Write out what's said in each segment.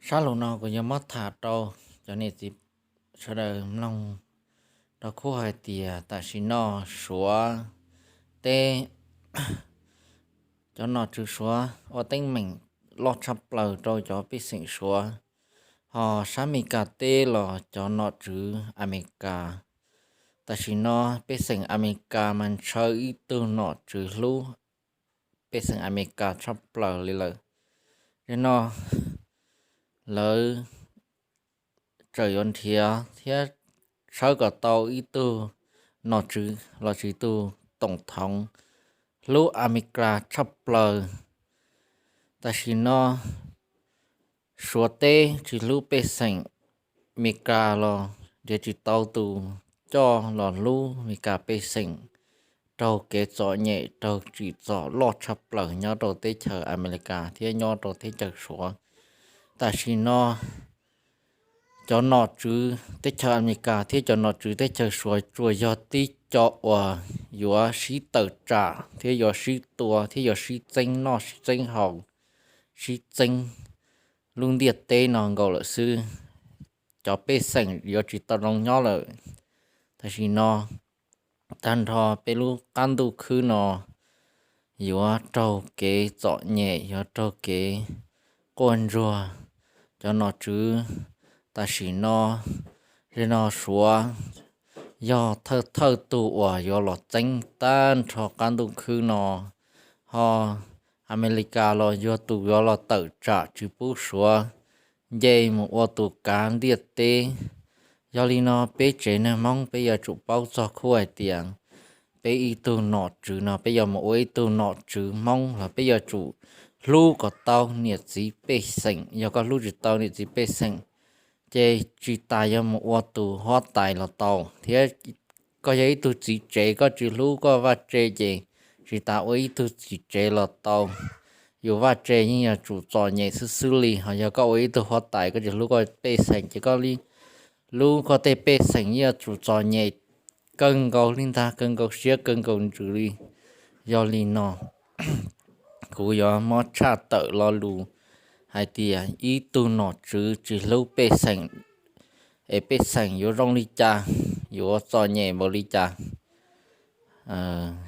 Sab lus no kuv yuav muab tham rau cov niam txiv sawv daws mloog rau khub hais tias tam sim no Suav teb cov nom tswv Suav ua teeb meem loj tshaj plaws rau cov pej xeem Suav, ho sab Amelikas teb los cov nom tswv Amelikas. Tam sim no pej xeem Amelikas mas ntshaw ib tug nom tswv hlub pej xeem Amelikas tshaj plaws li lawm. Yog no lawv tseem yuav nrhiav thiab tshawb kom tau ib tug nom tswv los sis tus toom thoov hlub Amelikas tshaj plaws. Tam sim no Suav teb tsis hlub pej xeem Amelikas los nrhiav tsis tau tus coj los hlub Amelikas pej xeem raug kev txom nyem raug tsim txom loj tshaj plaws nyob rau teb chaws Amelikas thiab nyob rau teb chaws Suav. Tam sim no cov nom tswv teb chaws Amelikas thiab cov nom tswv teb chaws Suav tsuas yog tib co uas yuav sib tawm tsam thiab yuav sib tua thiab yuav sib txeeb noj sib txeeb haus, sib txeeb lub ntiaj teb no nkaus lawm xwb. Cov pej xeem yuav tsis tau zoo nyob lawm. Tam sim no tag nrho peb lub qab ntuj khwb no yuav raug kev txom nyem, yuav raug kev quaj ntsuag. Cov nom tswv tam sim no, zem no Suav yog thawj thawj tug uas yuav los txeeb tag nrho qab ntuj khwb no, ho Amelikas los yog tus yuav los tawm tsam tsis pub Suav nce mus ua tus kav ntiaj teb. Yog li no peb tsev neeg Hmoob peb yuav tsum paub txog khub hais tias peb ib tug nom tswv no peb yuav mus ua ib tug nom tswv Hmoob los peb yuav tsum hlub kom tau niam txiv pej xeem. Yog koj hlub tsis tau niam txiv pej xeem ces tsis tas yuav mus ua tus huab tais los tau thiab. Koj yog ib tug txiv tsev koj tsis hlub koj vaj tse ces tsis tas ua ib tug txiv tsev los tau. Yus vaj tse yeej yuav tsum txom nyem xwb xwb li, ho yog koj ua ib tug huab tais koj tsis hlub koj pej xeem ces koj li lub koj tej pej xeem yeej yuav tsum txom nyem kawg nkaus li ntag, kawg nkaus siab kawg nkaus ntsws li. Yog li no kuv yuav muab tshaj tawm lo lus hais tias ib tug nom tswv tsis hlub pej xeem es pej xeem yuav zoo li cas, yuav txom nyem npaum li cas.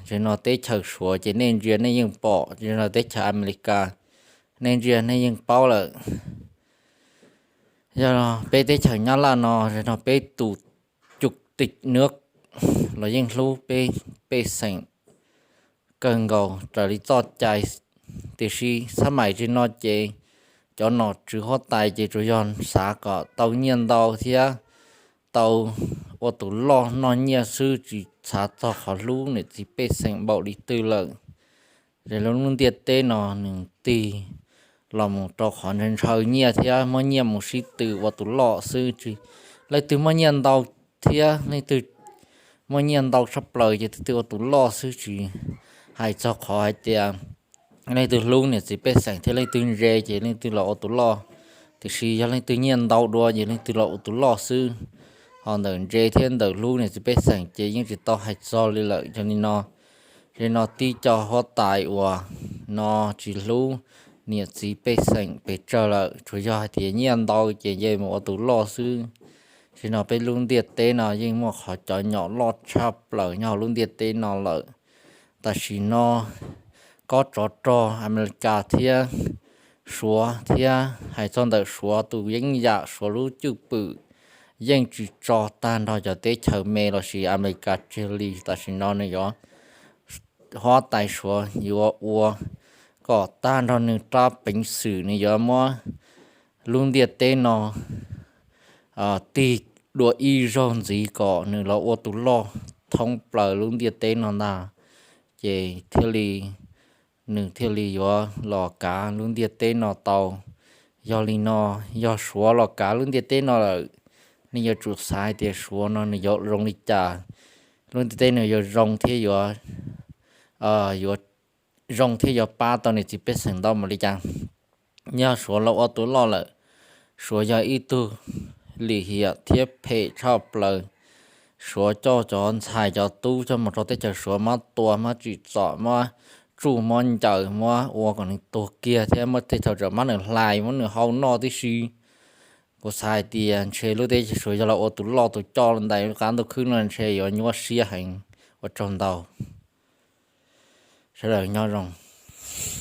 Zem no teb chaws Suav ces nej ntsia nej yeej pom, zem no teb chaws Amelikas nej ntsia nej yeej paub lawm. Yog peb teb chaws Nyab Laj no, zem no peb tus cuj tim nws los yeej hlub peb pej xeem kawg nkaus raws li txoj cai. Tiam sis xab maim zem no ces cov nom tswv huab tais ces tsuas yog xav kom tau nyiaj ntau thiab tau ua tus loj noj nyiaj xwb, tsis xav txog qhov hlub niam txiv pej xeem npaum li twg lawm. Zem lub ntiaj teb no nws tig los mus rau qhov ntshaw ntshaw nyiaj thiab muab nyiaj mus sib tw ua tus loj xwb. Leej twg muaj nyiaj ntau thiab leej twg muaj nyiaj ntau tshaj plaws ces leej twg ua tus loj xwb, tsis hais txog qhov hais tias leej twg hlub niam txiv pej xeem thiab leej twg ntse ces leej twg los ua tus loj. Tiam sis yog leej twg nyiaj ntau dua ces leej twg los ua tus loj xwb. Ho ntawm ntse thiab ntawm hlub niam txiv pej xeem ces yeej tsis tau hais txog li lawm. Yog li no, zem no tib co huab tais uas no tsis hlub niam txiv pej xeem pes tsawg lawm, tsuas yog hais tias nyiaj ntau ces nce mus ua tus loj xwb. Zem no peb lub ntiaj teb no yeej muaj qhov cov nyom loj tshaj plaws nyob hauv lub ntiaj teb no lawm. Tam sim no kob tsov rog Amelikas thiab Suav thiab hais txog ntawm Suav tus yeeb yam, Suav lub cwj pwm yeej tsis tso tag nrho cov teb chaws me los sis Amelikas tseg li. Tam sim no nws yuav, huab tais Suav yuav ua kom tag nrho nws rab peev xwm, nws yuav muab lub ntiaj teb no tig dua ib zaug ntxiv kom nws los ua tus loj thoob plaws lub ntiaj teb no ntag, ces thiaj li nws thiaj li yuav los kav lub ntiaj teb no tau. Yog li no, yog Suav los kav lub ntiaj teb no lawm, nej yuav tsum xav hais tias Suav no nws yuav zoo li cas, lub ntiaj teb no yuav zoo thiab yuav, yuav zoo thiab yuav pab tau niam txiv pej xeem ntau npaum li cas. Yog Suav los ua tus loj lawm, Suav yog ib tug lim hiam thiab phem tshaj plaws. Suav coj cov ntxhais cov tub coj mus rau teb chaws Suav muab tua, muab tsim txom, muab tsuj, muab ncaws, muab ua kom nws tuag kiag thiab muab tej thaum tsam muab nws hlais, muab nws hau noj tib si. Kuv xav hais tias ntshe lub teb chaws Suav yog los ua tus loj tus coj ntais lub qab ntuj khwb no ntshe yuav nyuaj siab heev. Ua tsaug ntau, sawv daws nyob zoo.